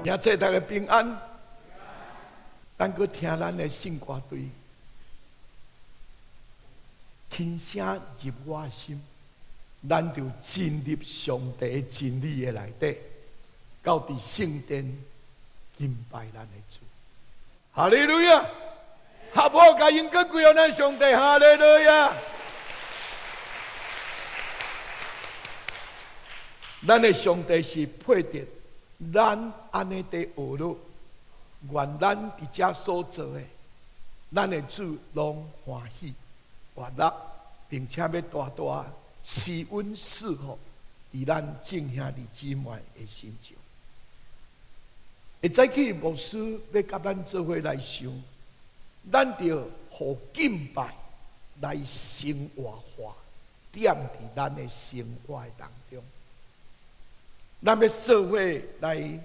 兄弟大家平安，咱閣聽咱的聖歌隊，輕聲入我心，咱就進入上帝真理的內底，到佇聖殿敬拜咱的主。哈利路亞！合好，共榮光歸予咱上帝。哈利路亞！咱的上帝是配得咱按呢佇學樂，願咱佇遮所做的，咱的主攏歡喜悅樂，並且欲大大施恩賜福佇咱眾兄弟姊妹的身上。會早起牧師欲佮咱做伙來想，咱著予敬拜來生活化，踮佇咱的生活的當中。咱欲做伙來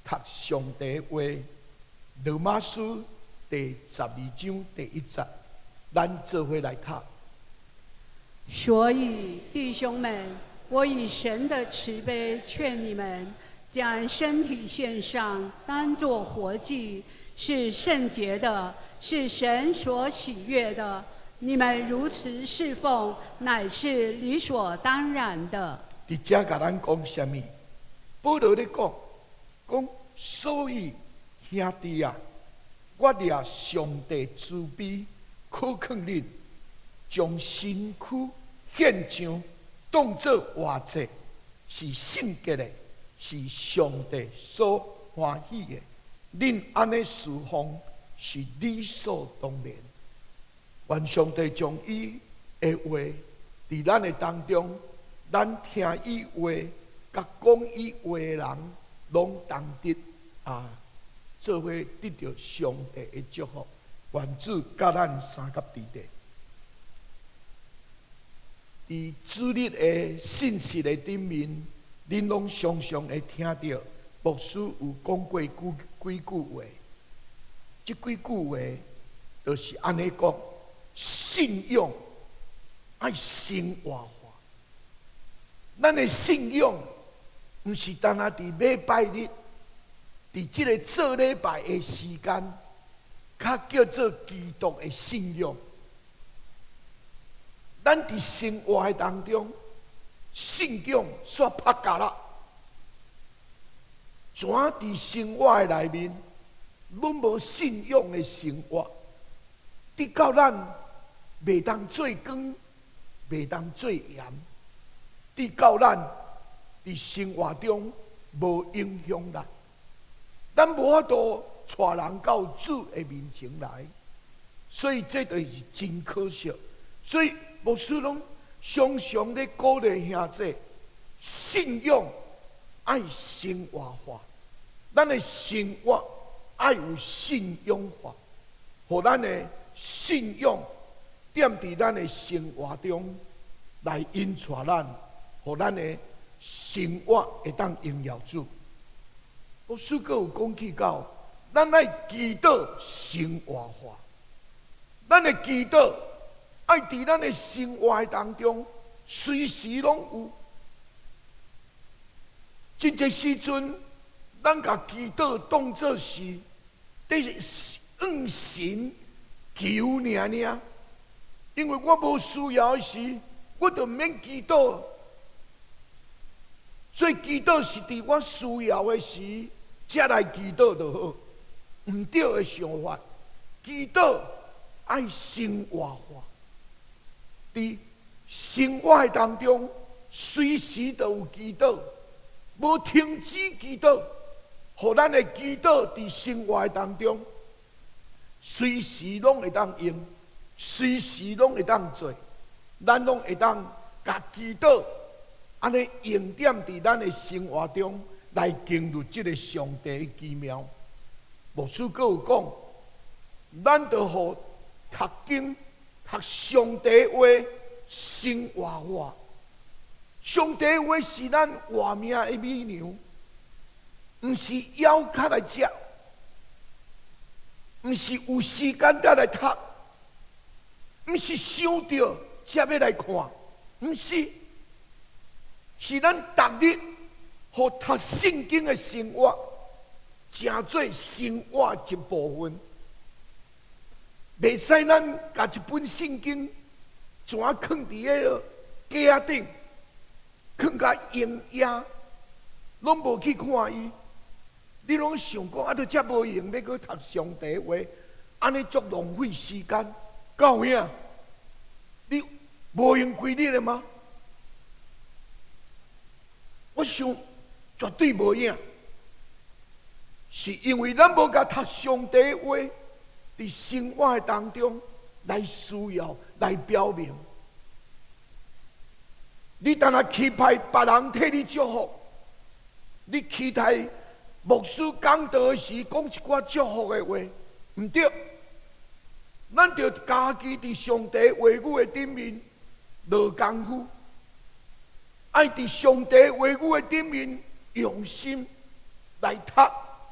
讀上帝話，羅馬書第12章第1節，咱做伙來讀。所以弟兄們，我以神的慈悲勸你們，將身體獻上，當作活祭，是聖潔的，是神所喜悅的。你們如此事奉，乃是理所當然的。佇遮共咱講啥物？保羅咧講，講所以兄弟啊，我掠上帝慈悲，苦勸恁，將身軀獻上，當作活祭，是聖潔的，是上帝所歡喜的。恁按呢事奉是理所當然。願上帝將伊的話佇咱的當中，咱聽伊話、佮講伊話的人，攏同得啊，做伙得著上帝的祝福。願主佮咱相佮佇咧。佇主日的信息的頂面，恁攏常常會聽著牧師有講過幾幾句話。這幾句話就是按呢講：信仰愛生活化。咱的信仰毋是單單佇禮拜日，佇這个做禮拜的時間，較叫做基督的信仰。咱佇生活的當中，信仰煞拍架啦。怎佇生活的內面，攏無信仰的生活，直到咱袂當做光，袂當做鹽，直到咱佇生活中無影響力，咱無法度帶人到主的面前來，所以這就是真可惜。所以牧師攏常常咧鼓勵兄弟，信仰愛生活化，咱的生活愛有信仰化，予咱的信仰踮佇咱的生活中來引帶咱，予咱的生活會當榮耀主。牧師閣有講起到，咱愛祈禱生活化，咱的祈禱愛佇咱的生活的當中，隨時攏有。真濟時陣，咱共祈禱當做是佇向神求爾爾，因為我無需要的時，我就毋免祈禱。所以祈禱是佇我需要的時，才來祈禱就好。毋對的想法，祈禱愛生活化，佇生活的當中，隨時都有祈禱，無停止祈禱，予咱的祈禱佇生活的當中，隨時攏會當用，隨時攏會當做，咱攏會當共祈禱按呢用踮佇咱的生活中來經歷這个上帝的奇妙。牧師閣有講，咱著予讀經、讀上帝話生活化。上帝話是咱活命的米糧，毋是枵渴來食，毋是有時間才來讀，毋是想著才欲來看，毋是，是咱逐日予讀聖經的生活，成做生活一部分。袂使咱共一本聖經怎吭佇彼个架仔頂，囥共閒掖，攏無去看伊。你攏想講啊，都遮無閒欲閣讀上帝話，按呢足浪費時間，敢有影？你無閒規日的嗎？我想絕對無影，是因為咱無共讀上帝話，佇生活的當中來需要來表明。你當若期待別人替你祝福，你期待牧師講道時講一寡祝福的話，毋對。咱著家己佇上帝話語的頂面落功夫，愛佇上帝話語的頂面用心來讀、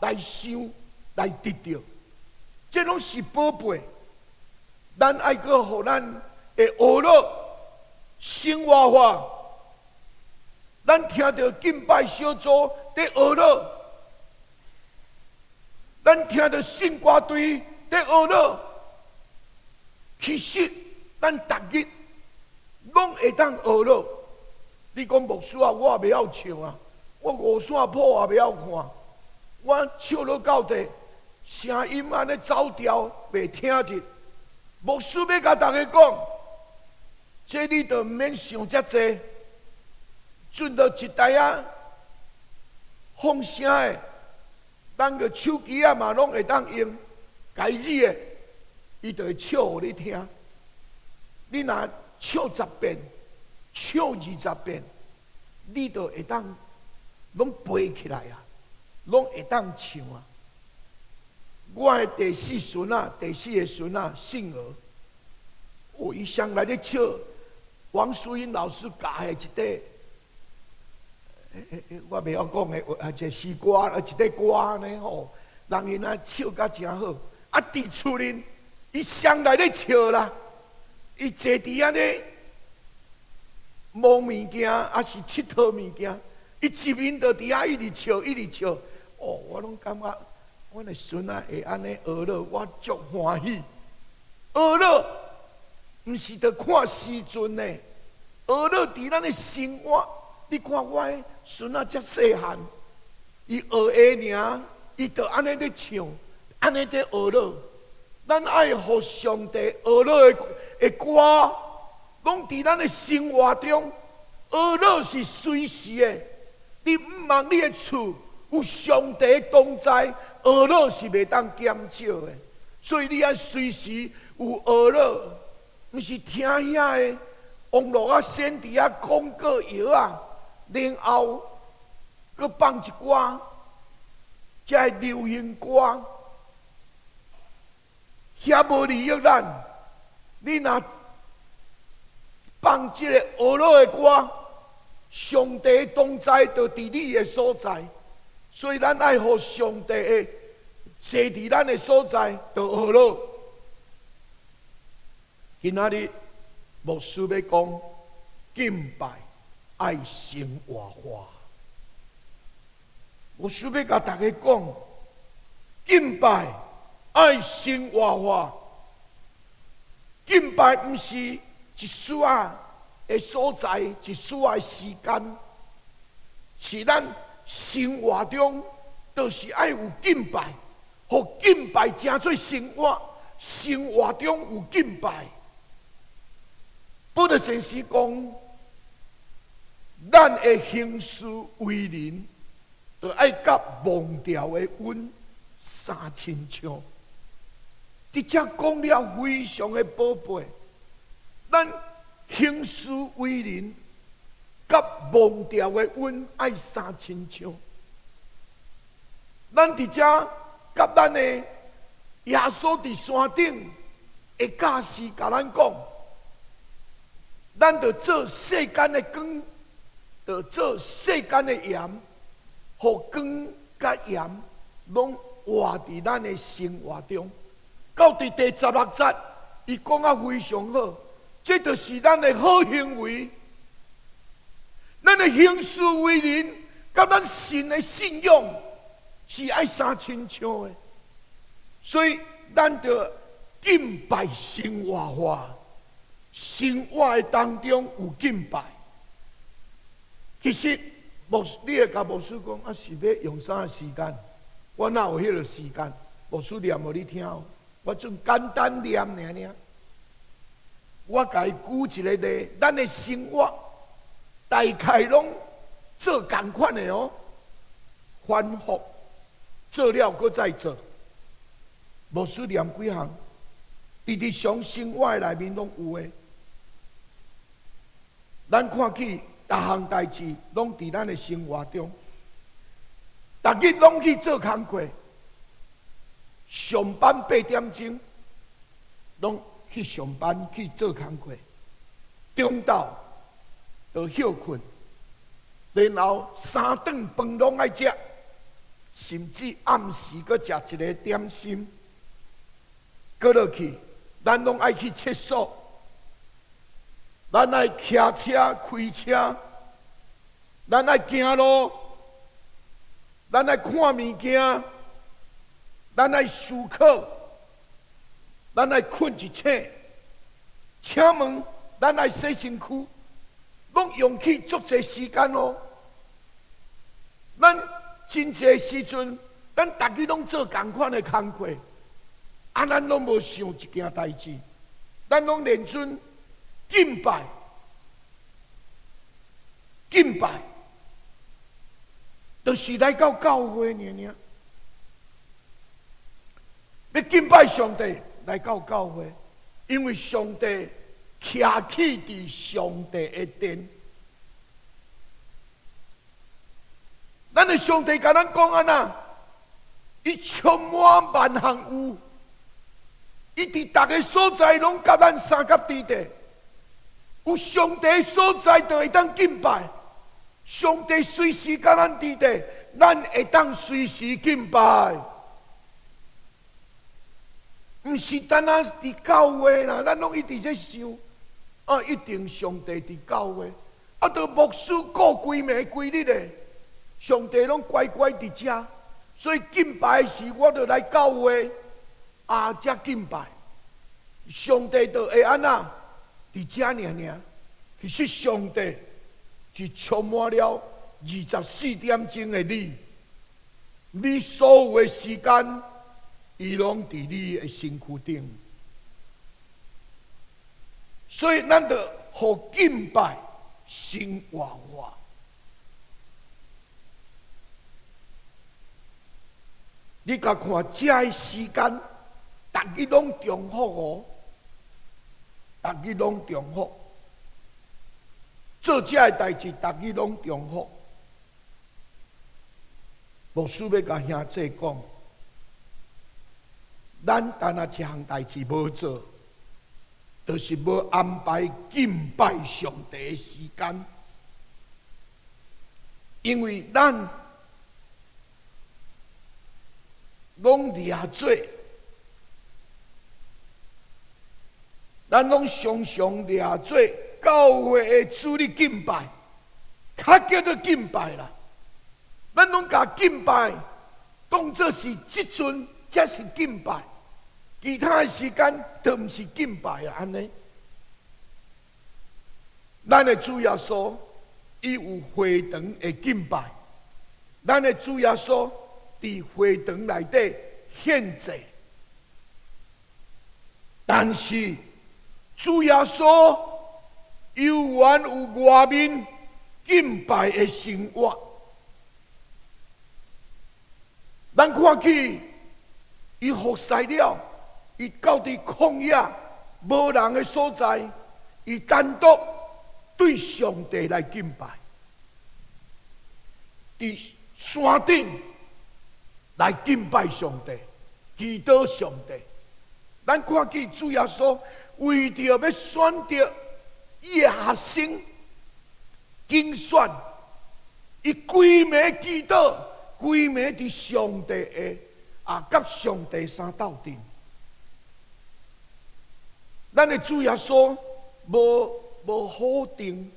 來想、來得著，這攏是寶貝。咱愛閣予咱的學樂生活化。咱聽著敬拜小組佇學樂，咱聽著聖歌隊佇學樂，其實咱逐日攏會當學樂。你講牧師啊，我也袂曉唱啊，我五線譜也袂曉看，我唱落到底聲音按呢走調，袂聽著。牧師欲共大家講，這你就毋免想遮濟，準著一台仔放聲的，咱个手機仔嘛攏會當用，家己的，伊就會唱予你聽。你若唱十遍，唱20遍，你就會當攏背起來啊，攏會當唱啊。我的第四孫仔，第四个孫仔姓何，哦，伊上來咧唱王淑英老師教的一塊，我袂曉講的，一个詩歌，一塊歌呢吼，人𪜶啊唱甲誠好，啊，佇厝裡伊上來咧笑啦，伊坐佇遐咧摸物件，抑是𨑨迌物件，伊一面就佇遐一直笑，一直笑，哦，我攏感覺阮的孫仔會按呢學樂，我足歡喜。學樂毋是著看時陣呢，學樂佇咱的生活。你看我的孫仔遮細漢，伊學會爾，伊就按呢咧唱，按呢咧學樂。咱愛予上帝學樂的歌，攏佇咱的生活中，學樂是隨時的。你毋茫你的厝有上帝同在，學樂是袂當減少的。所以你愛隨時有學樂，毋是聽遐個網路仔先佇遐廣告藥仔，然後閣放一寡這个流行歌，遐無利益咱。你若放這个學樂的歌，上帝同在就佇你的所在，所以咱愛予上帝的坐佇咱的所在，就學樂。今仔日牧師欲講敬拜愛生活化，牧師欲共大家講敬拜愛生活化。敬拜毋是一絲仔的所在，一絲仔的時間，是咱生活中，就是愛有敬拜，予敬拜成做生活，生活中有敬拜。保祿先生講，咱的行事為人，就愛佮忘掉的阮相親像。佇遮講了非常的寶貝，咱行事為人，佮忘掉的阮愛相親像。咱佇遮佮咱的耶穌佇山頂的教示，共咱講，咱著做世間的光，著做世間的鹽，予光佮鹽攏活佇咱的生活中。到佇第16節，伊講啊非常好，這就是咱的好行為，咱的行事為人，佮咱信的信仰。是愛衫親像的。所以咱著敬拜生活化，生活的當中有敬拜。其實牧，你會共牧師講啊，是欲用啥時間？我哪有彼个時間？牧師念予你聽哦，我陣簡單念爾爾。我共伊舉一个例，咱的生活大概攏做仝款的哦，反覆做了，閣再做。牧師念幾項，佇日常生活內面攏有的。咱看起逐項代誌，攏佇咱的生活中，逐日攏去做工課，上班8點鐘，攏去上班去做工課，中晝就歇睏，然後三頓飯攏愛食，甚至暗時閣食一个點心，閣落去，咱攏愛去廁所，咱愛騎車、開車，咱愛行路，咱愛看物件，咱愛思考，咱愛睏一醒。請問，咱愛洗身軀，攏用去足濟時間哦。咱真濟時陣，咱逐日攏做仝款的工課，啊，咱攏無想一件代誌，咱攏認準敬拜，敬拜，就是來到教會爾爾。欲敬拜上帝，來到教會，因為上帝徛起佇上帝的殿。咱的上帝共咱講按怎？伊充滿萬項有，伊佇逐个所在攏佮咱相佮佇咧。有上帝所在，就會當敬拜。上帝隨時佮咱佇咧，咱會當隨時敬拜。毋是單單佇教會啦，咱攏一直咧想，啊，一定上帝佇教會，啊，著牧師顧規暝規日的，上帝攏乖乖佇遮，所以敬拜時我著來教會，啊，才敬拜，上帝就會按怎佇遮爾爾。其實上帝是充滿了24點鐘的你，你所有的時間。伊攏佇你的身軀頂，所以咱著予敬拜生活化。你共看，這个時間，逐日攏重複哦，逐日攏重複，做這个代誌，逐日攏重複。牧師欲共兄弟講。咱單若一項代誌無做，就是無安排敬拜上帝的時間，因為咱攏掠做，咱攏常常掠做教會的主日敬拜，較叫做敬拜啦。咱攏共敬拜當做是這陣才是敬拜。其他的時間都毋是敬拜啊！按呢，咱的主耶穌伊有會堂的敬拜，咱的主耶穌佇會堂內底獻祭，但是主耶穌猶原有外面敬拜的生活。咱看起伊服侍了。伊到佇曠野無人的所在，伊單獨對上帝來敬拜，佇山頂來敬拜上帝，祈禱上帝。咱看見主耶穌為著欲選擇伊的學生揀選，伊規暝祈禱，規暝佇上帝的啊，佮上帝相鬥陣。咱的主耶穌無好定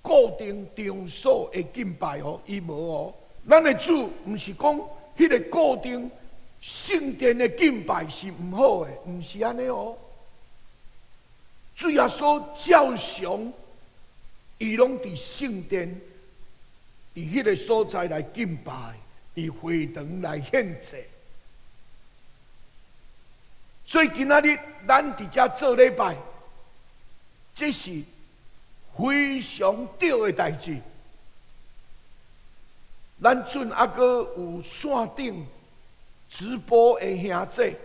固定場所的敬拜哦，伊無哦。咱的主毋是講彼个固定圣殿的敬拜是毋好的，毋是按呢哦。主耶稣照常，伊攏佇圣殿，佇彼个所在來敬拜，佇會堂來獻祭。所以今仔日咱佇遮做禮拜，這是非常對的代誌。咱陣猶閣有線頂直播的兄弟，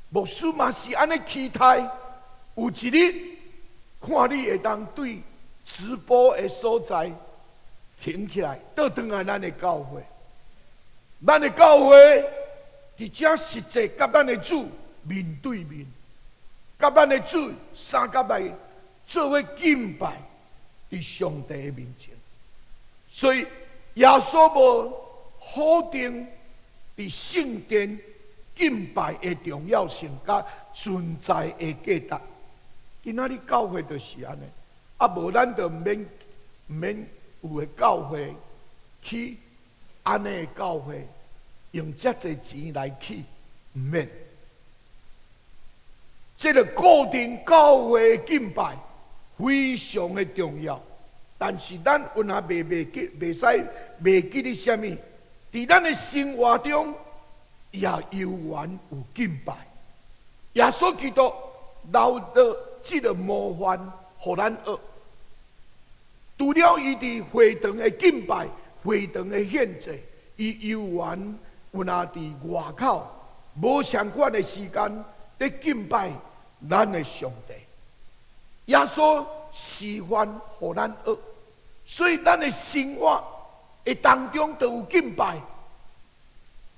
牧師嘛是按呢期待，有一日看你會當對直播的所在停起來，倒轉來咱的教會，咱的教會佇遮實際佮咱的主面對面，佮咱的主相佮來做伙敬拜佇上帝的面前，所以耶穌無否定佇聖殿敬拜的重要性佮存在的價值。今仔日教會就是按呢，啊無咱就毋免有的教會去按呢的教會，用遮濟錢來起，毋免。這个固定教會敬拜非常的重要，但是咱有影袂記，袂使袂記得啥物？佇咱的生活中也猶原有敬拜。耶穌基督留著這个模範予咱學。除了伊佇會堂的敬拜、會堂的獻祭，伊猶原有影佇外口無相仝的時間佇敬拜咱的上帝。耶穌示範予咱學，所以咱的生活的當中都有敬拜，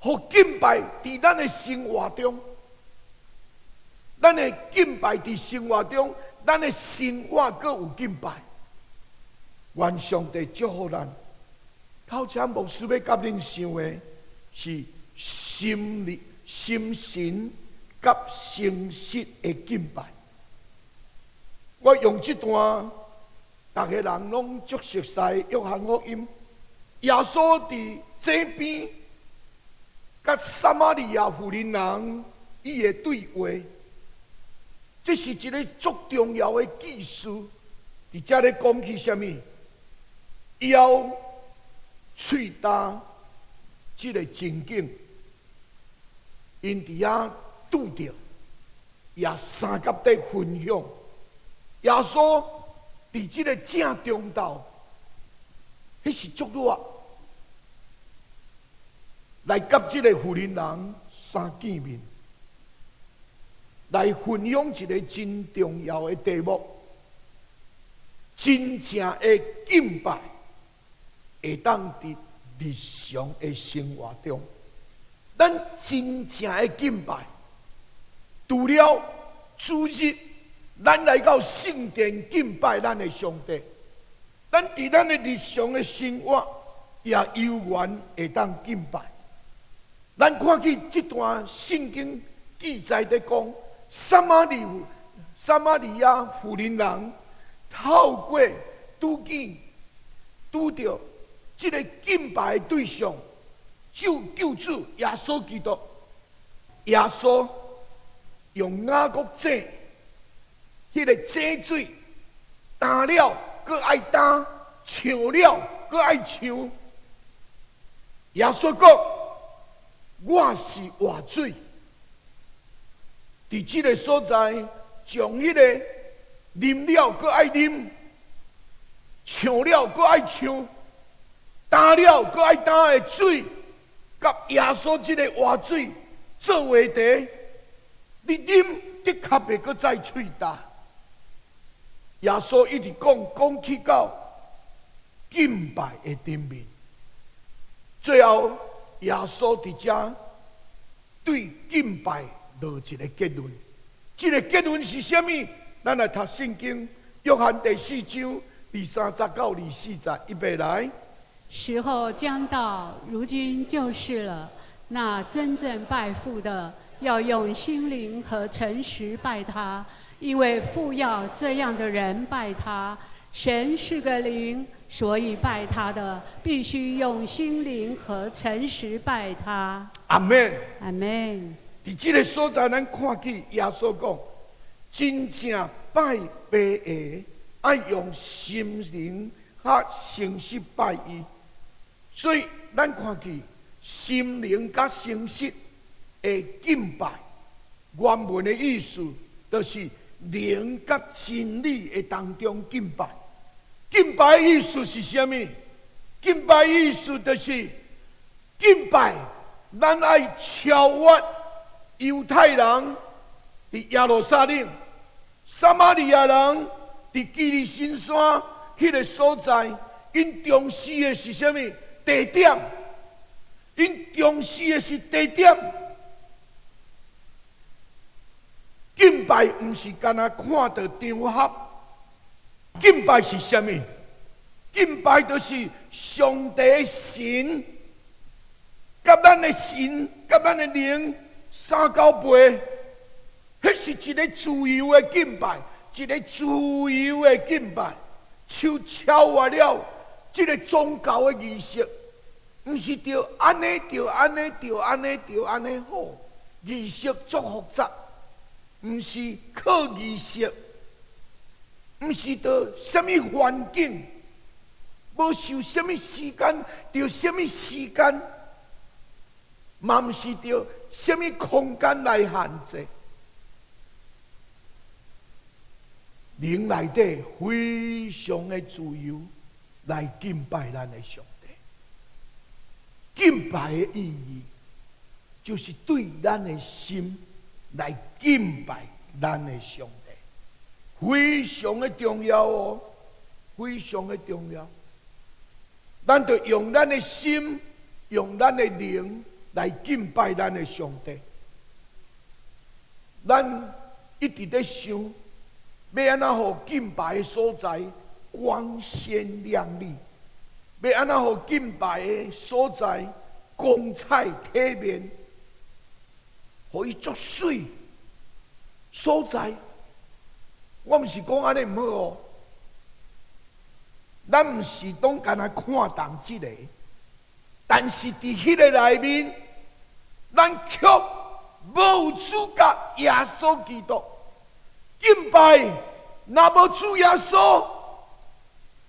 予敬拜佇咱的生活中，咱的敬拜佇生活中，咱的生活閣有敬拜。願上帝祝福咱。頭前牧師欲佮恁想的是心靈、心神佮誠實的敬拜。我用這段，逐个人攏足熟悉約翰福音，耶穌佇井邊佮撒瑪利亞婦人人伊的對話，這是一个足重要的記事。佇遮咧講起啥物？枵、喙焦這个情景，𪜶佇遐拄著，也相佮佇分享。耶穌佇這个正中晝，彼是足熱，來佮這个婦人人相見面，來分享一个真重要的題目：真正的敬拜會當佇日常的生活中，咱真正的敬拜，除了主日，咱來到聖殿敬拜咱的上帝，咱佇咱的日常的生活也猶原會當敬拜。咱看見這段聖經記載佇講，撒瑪利亞婦人人透過拄見拄著這个敬拜的對象，就救主耶穌基督。耶穌用雅各井，彼个井水焦了，閣愛焦；泅了，閣愛泅。耶穌講：我是活水。佇這个所在，將彼个啉了，閣愛啉；泅了，閣愛泅；焦了，閣愛焦的水，佮耶穌這个活水做話題，你啉的確袂閣再喙焦。耶穌一直講，講去到敬拜的頂面，最後耶穌佇遮對敬拜落一个結論。這个結論是啥物？咱來讀聖經，約翰第四章23節到24節，預備來。時候將到，如今就是了。那真正拜父的，要用心靈和誠實拜他，因為父要這樣的人拜他。神是個靈，所以拜他的必須用心靈和誠實拜他。阿門。阿門。佇這个所在，咱看見耶穌講，真正拜爸的，愛用心靈佮誠實拜伊。所以，咱看見心靈佮誠實的敬拜，原文的意思就是靈佮真理的當中敬拜。敬拜的意思是啥物？敬拜意思就是敬拜，咱愛超越猶太人佇耶路撒冷、撒瑪利亞人佇基利心山彼个所在，𪜶重視的是啥物？地點。𪜶重視的是地點。敬拜毋是干焦看著場合，敬拜是啥物？敬拜就是上帝神，佮咱的神，佮咱的靈相交陪，彼是一个自由的敬拜，一个自由的敬拜，就超越了這个宗教的儀式，毋是著按呢，著按呢，著按呢，著按呢好，儀式足複雜，毋是靠儀式，毋是著啥物環境，無受啥物時間，著啥物時間，嘛毋是著啥物空間來限制。靈內底非常的自由來敬拜咱的上帝。敬拜的意義，就是對咱的心來敬拜咱的上帝，非常的重要哦，非常的重要。咱就用咱的心，用咱的靈來敬拜咱的上帝。咱一直咧想，欲按怎予敬拜的所在光鮮亮麗，欲按怎予敬拜的所在光彩體面，予伊足媠所在。我毋是講按呢毋好哦，咱毋是攏干焦看重這个，但是佇彼个內面，咱卻無有主角耶穌基督。敬拜若無主耶穌，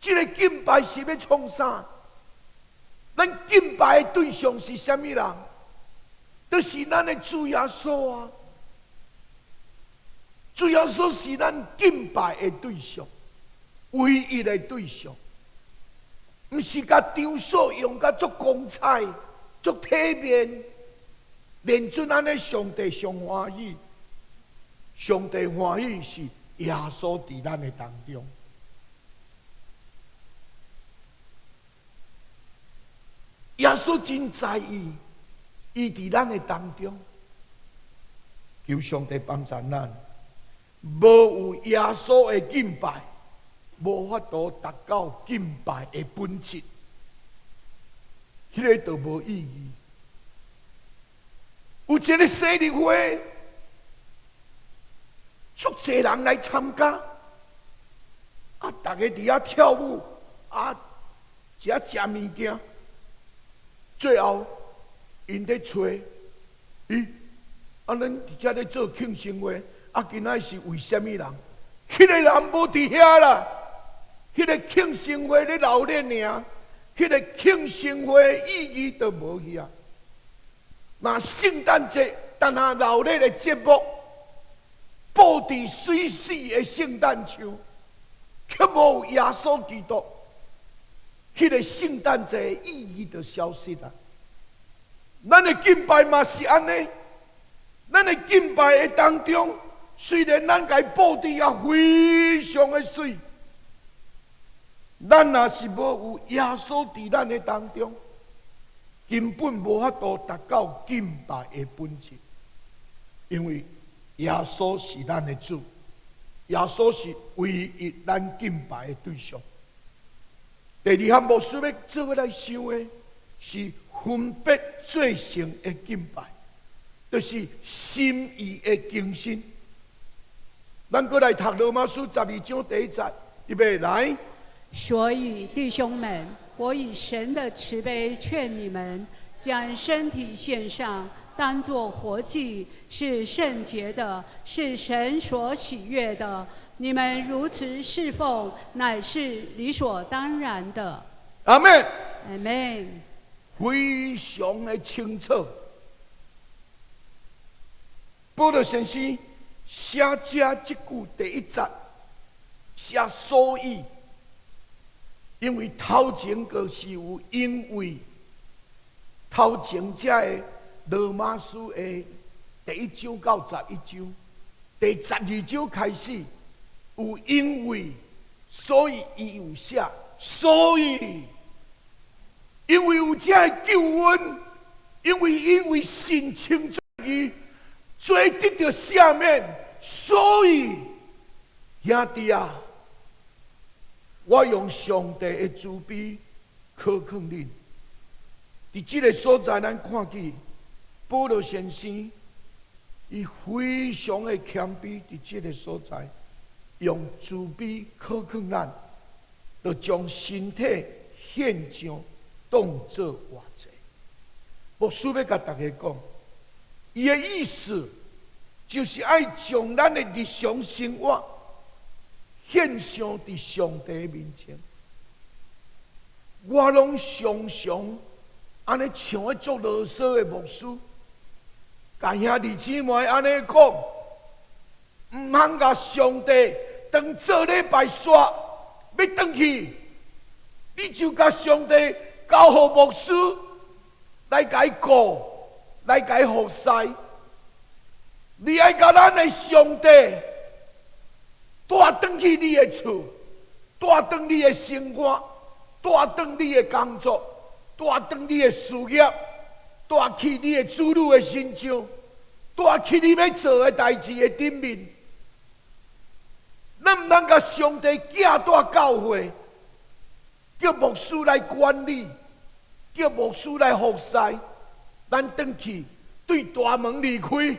這个敬拜是欲創啥？咱敬拜的對象是啥物人？就是咱的主耶穌啊！主耶穌是咱敬拜的對象，唯一的對象，毋是共場所用甲足光彩、足體面，連陣按呢上帝上歡喜。上帝歡喜是耶穌佇咱的當中。耶穌真在意，伊佇咱的當中，求上帝幫助咱。無有耶穌的敬拜，無法度達到敬拜的本質，彼个就無意義。有一个生日會，足濟人來參加，啊，逐家佇遐跳舞，啊，一遐食物件，最後𪜶咧揣，咦，啊，咱佇遮咧做慶生會，啊，今仔是為啥物人？彼个人無佇遐啦，彼个慶生會咧鬧熱爾，彼个慶生會意義都無去啊。若聖誕節，但若鬧熱的節目，布置媠媠的聖誕樹，卻無耶穌基督，彼个聖誕節的意義就消失啦。咱的敬拜嘛是按呢，咱的敬拜的當中，雖然咱共布置啊非常的媠，咱若是無有耶穌佇咱的當中，根本無法度達到敬拜的本質，因為耶穌是咱的主，耶穌是唯一咱敬拜的對象。第二項牧師欲做伙來想的是分別做聖的敬拜，就是心意的更新。咱閣來讀羅馬書12章第一節，預備來。所以弟兄們，我以神的慈悲勸你們，將身體獻上，當作活祭，是聖潔的，是神所喜悅的。你們如此侍奉，乃是理所當然的。阿們。阿們。非常的清楚。保羅先生寫這這句第一節，寫所以，因為頭前閣是有因為頭前這个羅馬書的第一章到11章，第12章開始有因為，所以伊有寫，所以因為有這个救恩，因為信稱義，罪得著赦免，所以兄弟啊，我用上帝的慈悲苛勸恁。佇這个所在，咱看見保羅先生，伊非常的謙卑，佇這个所在，用慈悲苛勸咱，就將身體獻上，當作活祭。牧師欲共大家講，伊的意思就是愛將咱的日常生活獻上佇上帝面前。我攏常常按呢像彼足囉嗦的牧師，共兄弟姊妹按呢講，毋通共上帝當做禮拜煞欲轉去，你就共上帝交予牧師來共伊顧，來共伊服侍。你愛共咱的上帝帶轉去你的厝，帶轉你的生活，帶轉你的工作，帶轉你的事業，帶去你的子女的身上，帶去你欲做的代誌的頂面。咱毋通共上帝寄蹛教會，叫牧師來管理，叫牧師來服侍，咱轉去對大門離開，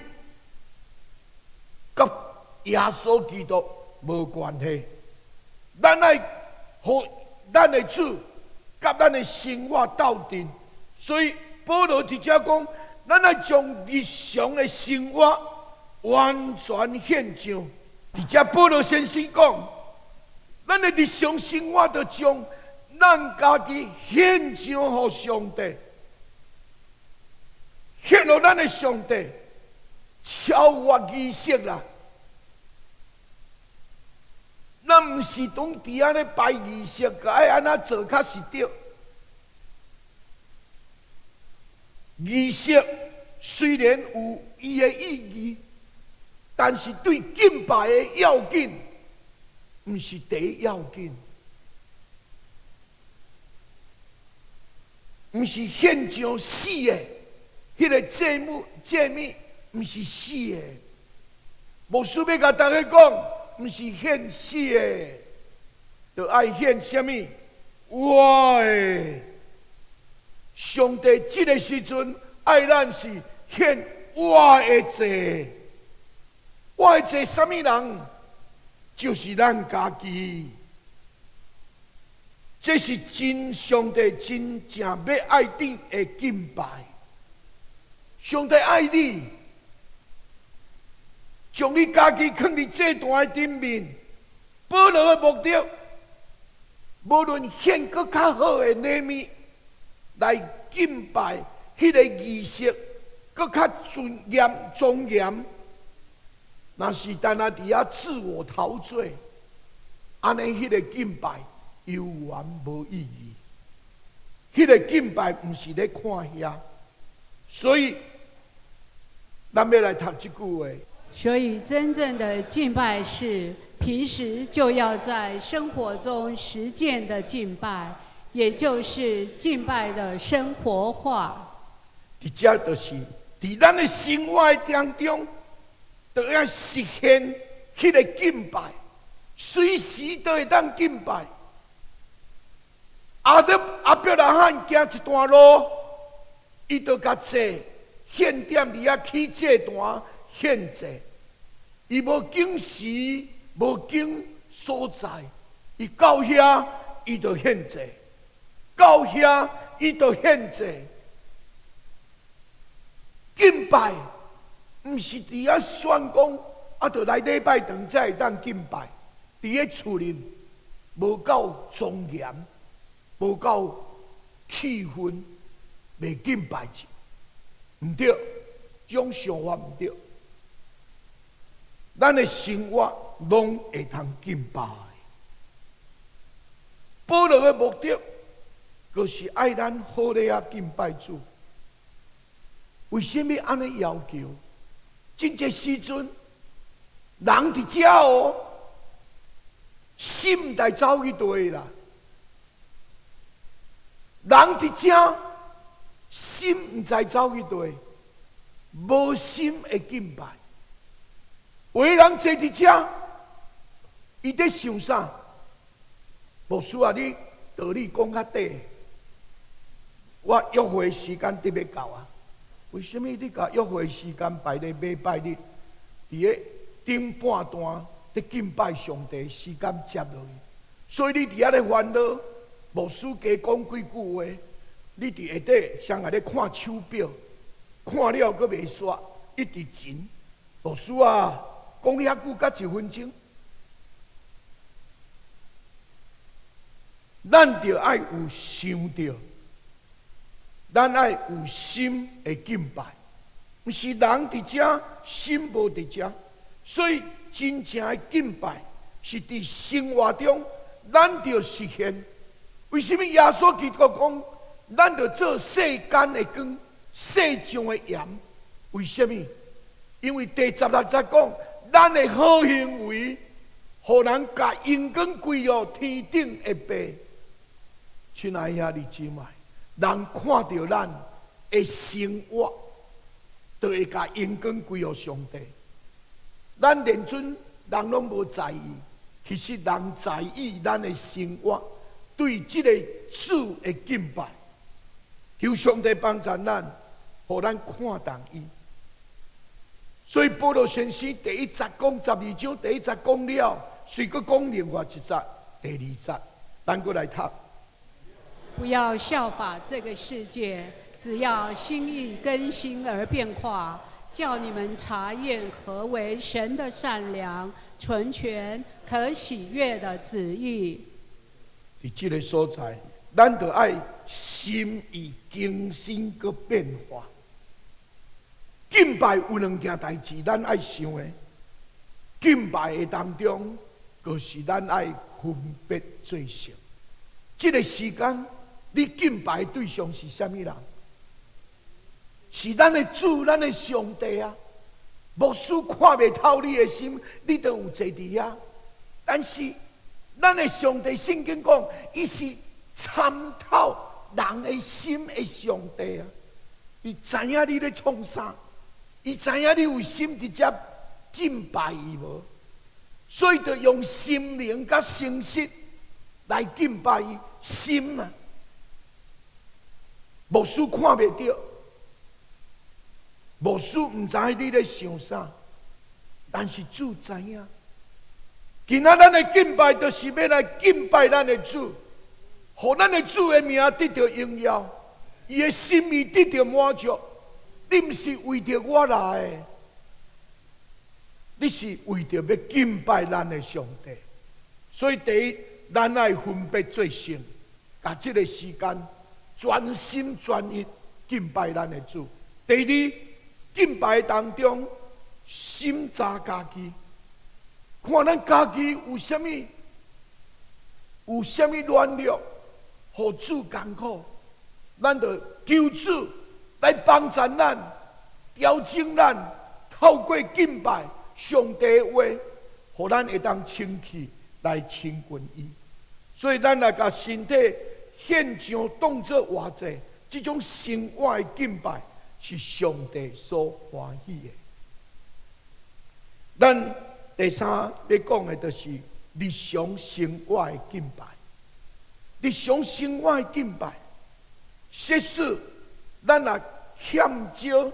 佮耶穌基督無關係。咱愛予咱的主佮咱的生活鬥陣，所以保羅佇遮講，咱愛將日常的生活完全獻上。佇遮保羅先生講，咱的日常生活就將咱家己獻上予上帝，獻予咱的上帝，超越儀式啦。咱毋是當佇按呢排儀式，愛按怎做較是對。儀式雖然有伊的意義，但是對敬拜的要緊，毋是第一要緊，毋是獻上死的，彼个祭物祭物，毋是死的。牧師欲共大家講，毋是獻死的，就愛獻啥物？活的。上帝這个時陣愛咱是獻活的祭，活的祭啥物人？就是咱家己。這是真上帝真正欲愛你的敬拜。上帝愛你，將你家己囥佇祭壇的頂面。保羅的目的，無論獻閣較好的禮物來敬拜，彼個儀式閣較尊嚴莊嚴。若是單單佇遐自我陶醉，按呢彼個敬拜猶原無意義。彼個敬拜毋是咧看遐，所以咱欲來讀這句話。所以真正的敬拜是平時就要在生活中實踐的敬拜，也就是敬拜的生活化。佇遮就是佇咱的生活當中，就要實現彼个敬拜，隨時都會當敬拜。亞伯拉罕行一段路，伊就共祭獻點佇遐起祭壇獻祭，伊無揀時，無揀所在，伊到遐伊就獻祭；到遐，伊就獻祭。敬拜，毋是佇遐選講，啊，著來禮拜堂才會當敬拜。佇咧厝裡無夠莊嚴，無夠氣氛，袂敬拜者，毋對，這種想法毋對。咱的生活攏會通敬拜。保羅的目的，就是愛咱好咧仔敬拜主。為啥物按呢要求？真濟時陣，人佇遮哦，心毋知走去佗啦。人佇遮，心毋知走去佗，無心的敬拜。有的人坐佇遮，伊佇想啥？牧師啊，你道理講較短，我約會時間特別到啊。為啥物你共約會時間排咧禮拜日，佇咧頂半段佇敬拜上帝時間接落去？所以你佇遐咧煩惱，牧師加講幾句話，你佇下底雙下咧看手錶，看了閣袂煞，一直前。牧師啊，講遐久才一分鐘。咱著愛有想著，咱愛有心的敬拜，毋是人佇遮，心無佇遮，所以真正的敬拜是佇生活中，咱著實現。為啥物耶穌基督講，咱著做世間的光，世上的鹽？為啥物？因為第十六節講，咱的好行為，予人共榮光歸予天頂的父。親愛兄弟姊妹，人看著咱的生活，就會共榮光歸予上帝。咱連陣人攏無在意，其實人在意咱的生活，對這個主的敬拜。求上帝幫助咱，予咱看重伊。所以保羅先生第一節講十二章，第一節講了，隨閣講另外一節，第二節，咱閣來讀。不要效法這個世界，只要心意更新而變化，叫你們查驗何為神的善良、純全、可喜悅的旨意。佇這個所在，咱著愛心意更新閣變化。敬拜有兩件代誌，咱愛想的。敬拜的當中，就是咱愛分別做聖。這個時間，你敬拜的對象是啥物人？是咱的主，咱的上帝啊！牧師看袂透你的心，你都有坐佇遐。但是，咱的上帝聖經講，伊是參透人的心的上帝啊！伊知影你咧創啥，伊知影你有心佇遮敬拜伊無，所以就用心靈佮誠實來敬拜伊心啊！牧師看袂著，牧師毋知你咧想啥，但是主知影。今仔咱的敬拜，就是欲來敬拜咱的主，予咱的主的名得著榮耀，伊的心意得著滿足。你毋是為著我來的，你是為著欲敬拜咱的上帝。所以第一，咱愛分別做聖，共這個時間專心專意敬拜咱的主。第二，敬拜當中審查家己，看咱家己有啥物，有啥物軟弱，予主艱苦，咱就求主來幫助咱，調整咱，透過敬拜上帝的話，予咱會當清氣來親近伊。所以咱來共身體獻上當做活祭，這種生活的敬拜是上帝所歡喜的。咱第三欲講的，就是日常生活的敬拜。日常生活的敬拜，即使咱若欠少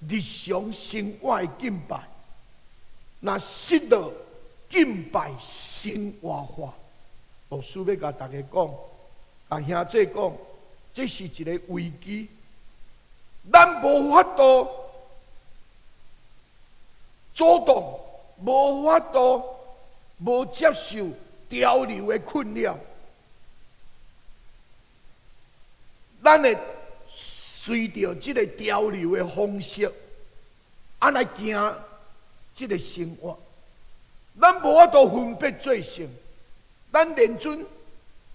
日常生活的敬拜，若失落敬拜生活化，牧師欲共大家講，共兄弟講，這是一个危機。咱無法度阻擋，無法度無接受潮流的困擾。咱會隨著這个潮流的方式，按來行這个生活。咱無法度分別做聖，咱認準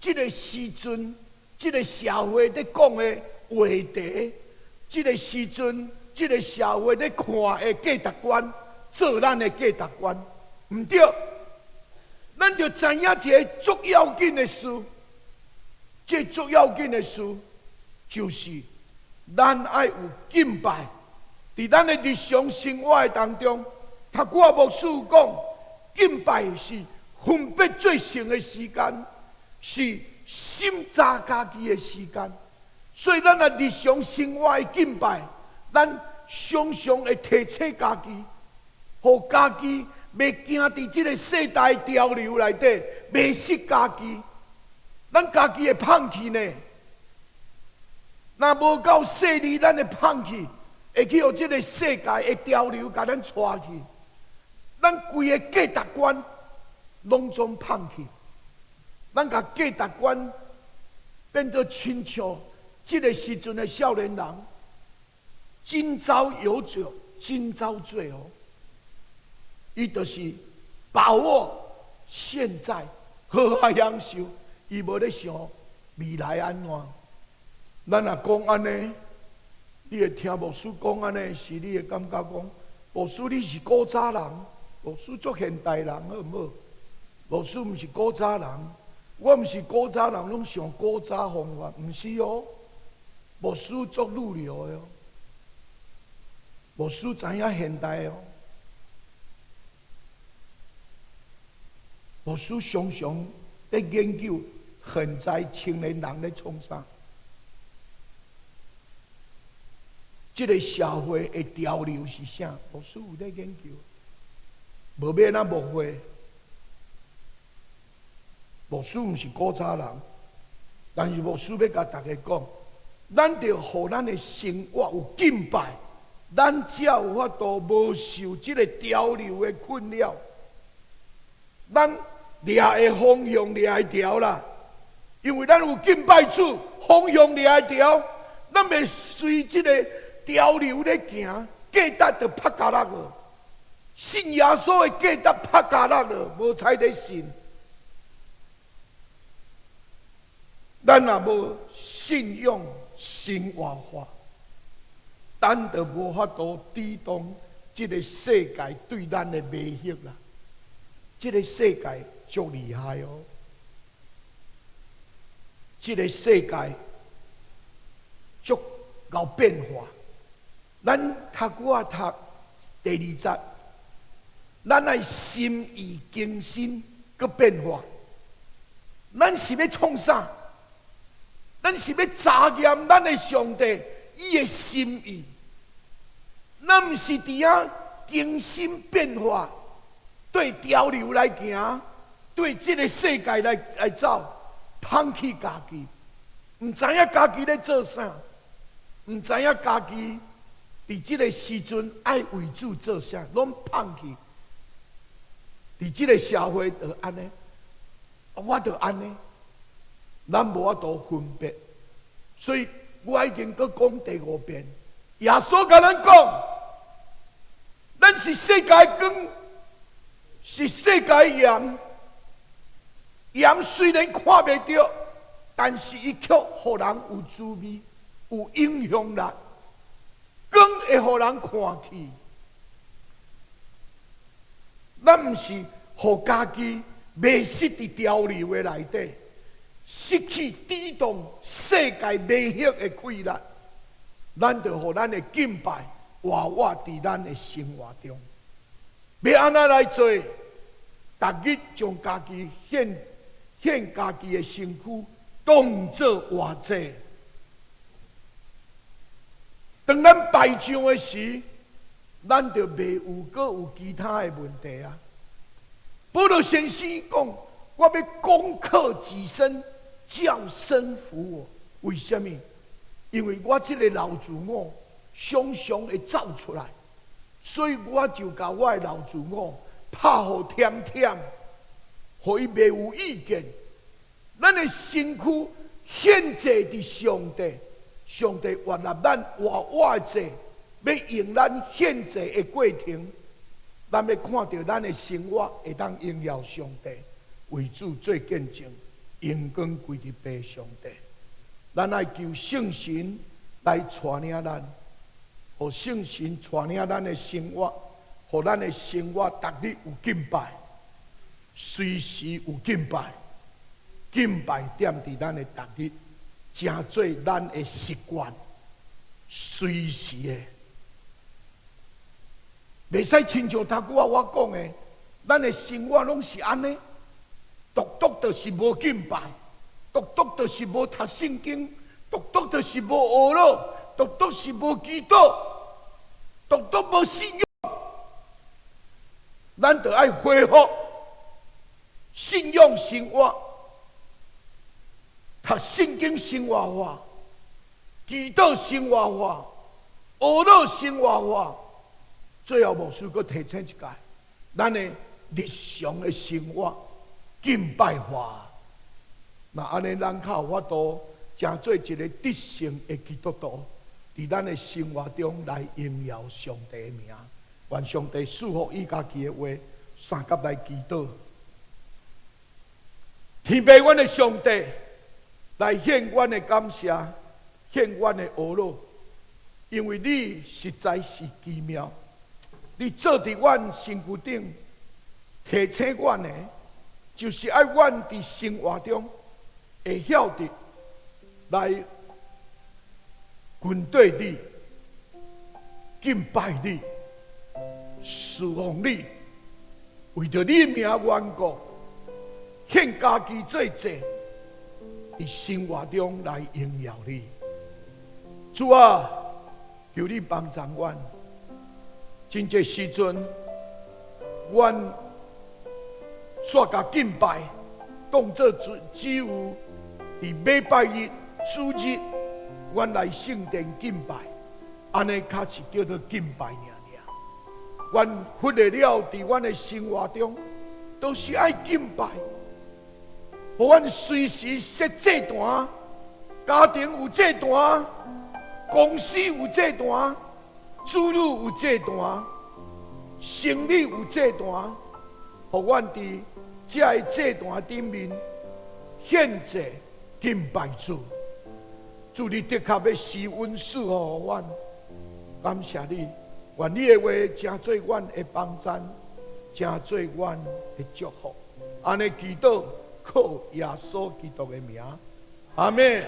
這个時陣，這个社會咧講的話題，這个時陣，這个社會咧看的價值觀，做咱的價值觀，毋對。咱著知影一个足要緊的事，這足要緊的事就是咱愛有敬拜，佇咱的日常生活的當中，頭拄仔牧師講，敬拜是分別做聖的時間，是審查家己的時間。所以咱若日常生活的敬拜，咱常常會提醒家己，予家己袂行佇這个世代潮流內底，迷失家己。咱家己會放棄呢？若無夠細膩，咱會放棄，會去予這个世界的潮流共咱帶去。咱規个價值觀攏總放棄，咱共價值觀變做親像這个時陣的少年人，今朝有酒今朝醉哦。伊就是把握現在，好好享受，伊無咧想未來按怎。咱若講按呢，你會聽牧師講按呢，是你會感覺講，牧師你是古早人，牧師足現代人，好毋好？牧師毋是古早人，我毋是古早人，攏想古早方法，毋是哦。牧師足女流的哦，牧師知影現代哦。牧師常常咧研究現在青年人咧創啥，這个社會的潮流是啥？牧師有咧研究，無欲按怎牧會。牧師毋是古早人，但是牧師欲共大家講，咱著予咱的生活有敬拜，咱才有法度無受這个潮流的困擾。咱掠的方向掠會著啦，因為咱有敬拜主，方向掠會著，咱袂隨這个潮流咧行，價值就拍甲落去。信耶穌的價值拍甲落去，無彩咧信。咱若無信仰生活化，咱就無法度抵擋這个世界對咱的迷惑啦。這个世界足厲害哦！這个世界足𠢕變化。咱讀久仔讀第二節，咱愛心意更新，閣變化。咱是欲創啥？咱是欲查驗咱的上帝伊的心意。咱毋是佇遐更新變化。對潮流來行，對這个世界來走，放棄家己，毋知影家己咧做啥，毋知影家己佇這个時陣愛為主做啥，攏放棄。佇這个社會就按呢，我就按呢，咱無法度分別，所以我已經閣講第五遍，耶穌共咱講，咱是世界光。是世界鹽，鹽雖然看袂著，但是伊卻予人有滋味、有影響力。光會予人看去。咱毋是予家己迷失佇潮流的內底，失去抵擋世界迷惑的氣力。咱著予咱的敬拜活活佇咱的生活中。欲按怎來做？逐日將家己獻獻家己的身軀，當做活祭。當咱拜上的時，咱就袂有閣有其他的問題啊。保羅先生講：我欲攻克己身，叫身服我。為啥物？因為我這个老自我常常會走出來，所以我就共我的老自我拍予忝忝，予伊袂有意見。咱的身軀獻祭佇上帝，上帝悅納咱活活的祭，欲用咱獻祭的過程，咱欲看著咱的生活會當榮耀上帝，為主做見證，榮光歸佇父上帝。咱愛求聖神來帶領咱，予聖神帶領咱的生活，予咱的生活逐日有敬拜，隨時有敬拜，敬拜踮佇咱的逐日，成做咱的習慣，隨時的。袂使親像頭拄仔我講的，咱的生活攏是按呢，獨獨就是無敬拜，獨獨就是無讀聖經，獨獨就是無哀禱，獨獨是無祈禱，獨獨無信仰。咱著愛恢復信仰生活，讀聖經生活化，祈禱生活化，哀禱生活化。最後牧師閣提醒一擺，咱的日常的生活敬拜化。若按呢，咱較有法度成做一個得勝的基督徒，佇咱的生活中來榮耀上帝的名。願上帝賜福伊家己的話，相佮來祈禱。天父，阮的上帝，來獻阮的感謝，獻阮的哀禱，因為你實在是奇妙。你做佇阮身軀頂，提醒阮的，就是愛阮佇生活中會曉得來跟綴你、敬拜你、侍奉你，為著你名緣故，獻家己做祭，佇生活中來榮耀你。主啊，求你幫助阮。真濟時陣，阮煞共敬拜當做只有佇禮拜日、主日，阮來聖殿敬拜，按呢較是叫做敬拜爾爾。阮忽略了佇阮的生活中，都是愛敬拜，予阮隨時設祭壇，家庭有祭壇，公司有祭壇，子女有祭壇，生理有祭壇，予阮佇這个祭壇頂面獻祭敬拜主。主，你的確欲施恩賜福予阮，感謝你，願你的話成做阮的幫贊，成做阮的祝福。按呢祈禱，靠耶穌基督的名，阿們。